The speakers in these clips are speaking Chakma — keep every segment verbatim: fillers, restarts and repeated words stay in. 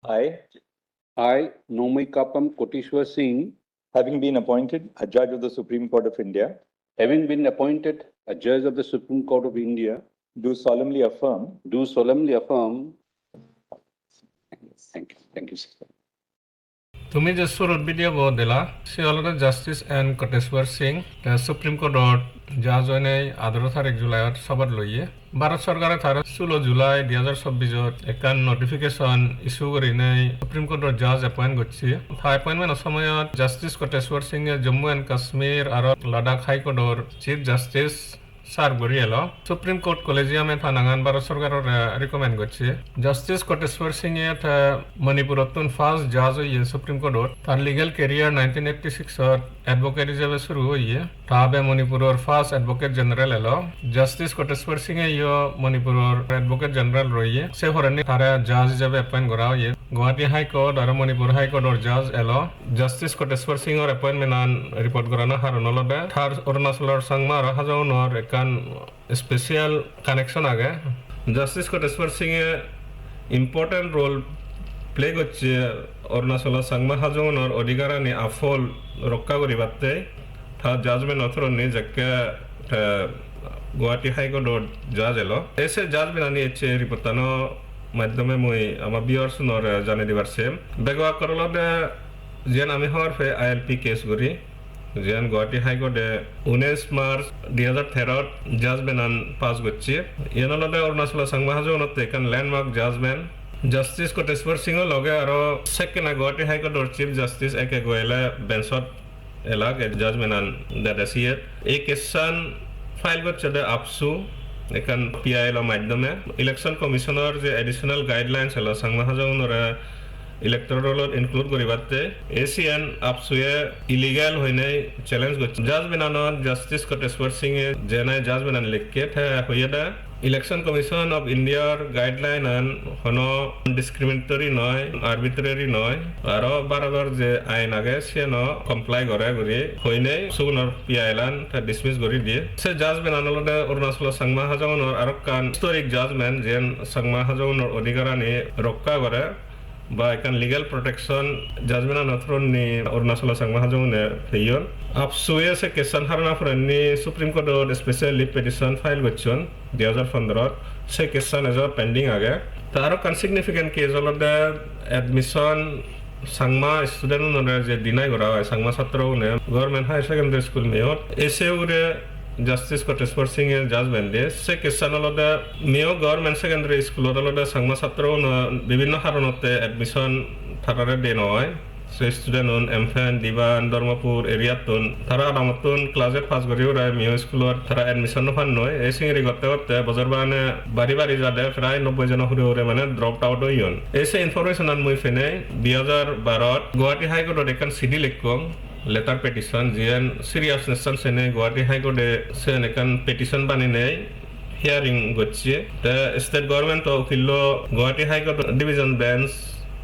I, I, Nomaikapam Koteswar Singh, having been appointed a judge of the Supreme Court of India, having been appointed a judge of the Supreme Court of India, do solemnly affirm, do solemnly affirm. Thank you, thank you, sir. Tumi je surot video bo dela, se olode Justice N Koteswar Singh, te Supreme Court-ot judge oinei atharo tarik July-ot sobat loye. Bharat sorkare tare sulo July dui hajar chobbis-ot ekkan notification issue gurinei Supreme Court-or judge appoint gocche. Ta appointment-o somoyot Justice Koteswar Singh-e Jammu and Kashmir aro Ladakh High Court-or Chief Justice serve guri elo. Supreme Court Collegium-e ta nangan Bharat sorkarore recommend gocche. Justice Koteswar Singh-e te Manipurottun first judge oye Supreme Court-ot. Tar legal career nineteen eighty-six-ot advocate ijebe suru oye. Ta abe Manipuror first Advocate General elo. Justice Koteswar Singh-e yo Manipuror Advocate General roye. Se porendi tare judge ijebe appoint gora oye. Guwahati High Court aro Manipur High Court-or judge elo. Justice Koteswar Singh-or appointment-an report gorana haron olode tar Arunachalor Changma aro Hajongunor ekkan special connection age. Justice Koteswar Singh-e important role play gocche Arunachalor Changma Hajongunor odhikarani aphol rokka guribatte. Ta judgment-o through-ni jekke te Guwahati High Court-or judge elo. Ei se judgment-ani ecche report-ano maddhome mui ama viewers-unore janei dibar sem. Bego akkorolode jiyan ami hobor pei I L P case guri, jiyan Guwahati High Court-e unis March dui hajar terot judgment-an pass gocche. Iyan olode Arunachalor Changma Hajongunotte ekkan landmark judgment. Justice Koteswar Singh-o loge aro sekkena Guwahati High Court-or Chief Justice A K Goyal-e bench-ot elak, ei judgment-an dede siyet. Ei case-an file gocchede AAPSU, ekkan P I L-o maddhome. Election Commission-or je additional guidelines elo Changma Hajongunore electoral roll-ot include guribatte, ei siyan AAPSU-e illegal hoinei challenge gocche. Judgment-anot Justice Koteswar Singh-e je nahi judgment-an likke, te hoyede Election Commission of India-r guideline-an hono discriminatory noi, arbitrary noi, aro Bharodor je ain age siyano comply gore guri hoinei sugunor P I L-an te dismiss guri diye. Se judgment-an olode Arunachalor Changma Hajongunor arokkan historic judgment, jiyen Changma Hajongunor odhikarani rokka gore. Ba ekkan legal protection judgment-ano through-ni Arunachalor Changma Hajongune peyon. AAPSU-e se case-an harana porenni Supreme Court-ot special leave petition file gocchon, dui hajar pondrot. Se case-an ejo pending age. Ta aro ekkan significant case olode admission Changma student-unore je deny gora oi, Changma satro-une, Government Higher Secondary School Miyot. Ei se ugure Justice Koteswar Singh-e judgment diye. Se case-an olode Miyo Government Secondary School-ot olode Changma satro-uno bibinno haronotte admission tarare de no oi. Se student-un M Phen, Diban, Dharmapur area-ttun, tara adamottun class eight pass guri ure Miyo school-ot tara admission no pan noi. Ei singiri gotte gotte bojor bane bari bari jade prai nobboi jono hure hure mane dropped out oyon. Ei se information-an mui penei dui hajar barot Guwahati High Court-ot ekkan sidi likkong, letter petition, jiyen seriousness-an senei Guwahati High Court-e siyen ekkan petition banenei hearing gocche. Te state government-o ukillo Guwahati High Court Division Bench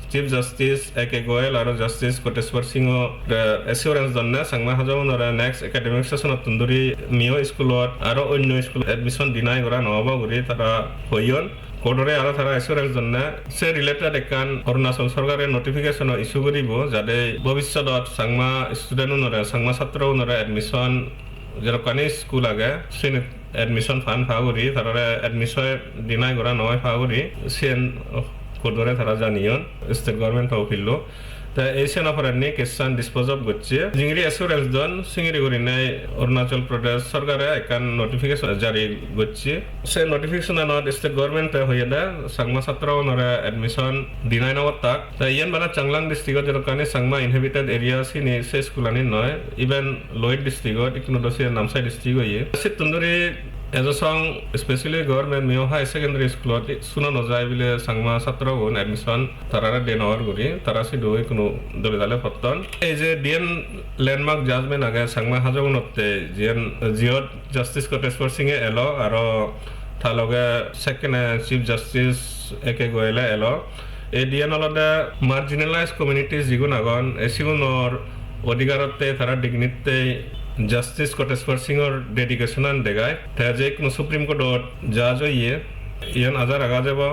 Chief Justice A K Goyal aro Justice Koteswar Singh-o assurance donne Changma Hajongunore next academic session-ottun duri Miyo school-ot aro onno school admission deny gora no obo guri tara hoyon. Court-ore aro tara assurance donne se related ekkan Arunachal sorkare notification-o issue guribo, jade bobissodot Changma student-unore, Changma satro-unore admission jedokkani school age, sini admission pan pa guri, tarare admission deny gora no oi pa guri, siyen court-ore tara janiyon, state government-o ukillo. Te ei siyeno porenni case-an dispose of gocche. Jingiri assurance don, singiri gurinei Arunachal Pradesh sorkare ekkan notification jari gocche. Se notification-anot state government-e hoyede Changma satro-unore admission deny no gottak. Te iyen bana Changlang district-ot jedokkani Changma inhabited area sini se school-ani noi. Even Lohit district-ot, ikkunu do siyen Namsai district oye. Sittun duri ejo song, especially government Miyo High Secondary School-ot suno no jai bile Changma satro-un admission tarare de no or guri, tara sidu ikkunu dole dale potton. Ei je diyen landmark judgment age Changma Hajongunotte, jiyen, jiyot Justice Koteswar Singh-e elo, aro ta loge sekkene Chief Justice A K Goyal-e elo. Ei diyen olode marginalized communities jigun agon, ei sigunor odhikarotte, tara dignity-tte Justice Koteswar Singh-or dedication-an degai. Te je ikkunu Supreme Court-ot judge oye, iyen aja raga jebo,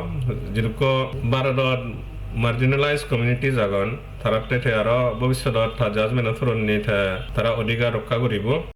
jidukko Bharodot Marginalized communities agon, taratte te aro bobissodot ta judgment-o through-ni te tara odhikar rokka guribo.